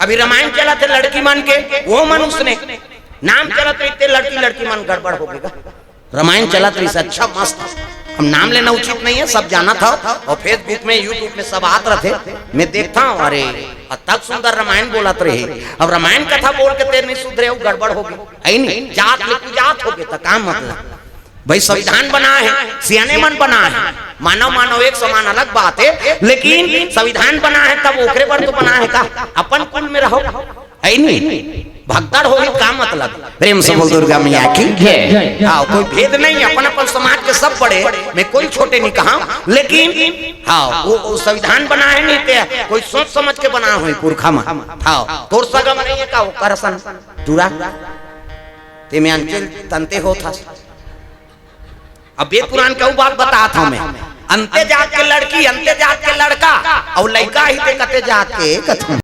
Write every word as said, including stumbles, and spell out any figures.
अभी रामायण चलत हे लड़की मन के, वो मन उसने नाम चलत रहिथे, लड़की लड़की मन गड़बड़ हो गे गा। रामायण चलत रहिस, अच्छा मस्त। अब नाम लेना उचित नहीं है, सब जानत हव, और Facebook में, YouTube में सब आत रथे, मैं देखत हूँ, अरे अतक सुंदर रामायण बोलत रहे, अब रामायण कथा बोल के तेर नहीं सुधरे, वो गड़बड़ हो गे, है नहीं, जात ले कुजात हो गे, त का मतलब? भाई, संविधान बना है, सियाने मन बना है, मानव मानव एक समान अलग बात है, लेकिन संविधान बना है तब ओकरे बर तो बना है का? अपन कुल में रहो, है नहीं? भगदड़ होही का मतलब? प्रेम से बोल दुर्गा मैया की। हाँ, कोई भेद नहीं, अपन अपन समाज के सब बड़े, मैं कोई छोटे नहीं कहा, लेकिन हाँ, वो, वो संविधान बना है नहीं ते, कोई सोच समझ के बना हो पुरखा मन। हाँ, तोर सगा में नहीं है का ओकर असन टूरा? ते में अंचल तंते होत हस। अब ये पुरान के बात बतात हूँ मैं, अंते जात के लड़की, अंते जात के लड़का, और लड़का ही ते कते जात के कथन।